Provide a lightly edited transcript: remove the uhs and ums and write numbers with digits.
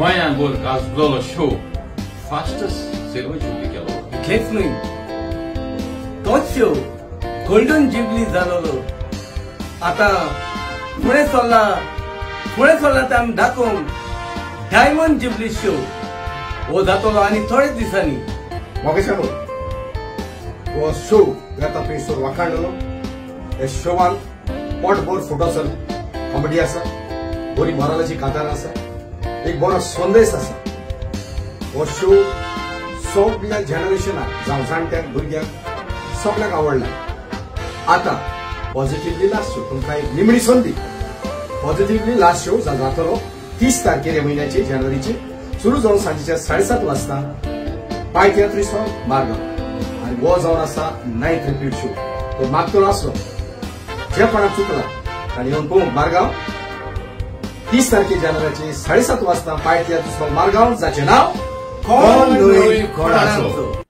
गोंयांत भर गाजलोलो show fastest silver jubilee केलो. इतलेंच न्हय, तोच शो गोल्डन जुबली जालोलो. आतां फुडें सरला, फुडें सरला ते आमी दाखोवंक डायमंड जुबली शो हो जातलो आनी थोड्याच दिसांनी. म्हाका सांगू, हो शो येता थंयसर वाखाणलो. ह्या शोवान पोटभर फोटो आसा, कॉमेडी आसा, बरी मोरालाची कांतारां आसा, एक बरो संदेश आसा. हो शो सगल्या जनरेशनाक, जावं जाणट्यांक भुरग्यांक सगल्यांक आवडला. आतां पॉझिटिव्हली लास्ट शो तुमकां एक निमणी संदी. पॉझिटिव्हली लास्ट शो जातलो 30 तारखेर ह्या म्हयन्याची जानेवारीची, सुरू जावन सांजेच्या 7:30 वाजता पाय तियात्रिस्त हॉल मारगांव. आनी हो जावन आसा नायन्थ रिपीट शो. तो मागतलो आसलो जे कोणाक चुकला ताणें येवन पळोवंक मारगांव 30 तारखे जानेवारीची 7:30 वाजता पाय तियात्रिस्त हॉल मारगांव, जाचें नांव कोण न्हय कोणाचो.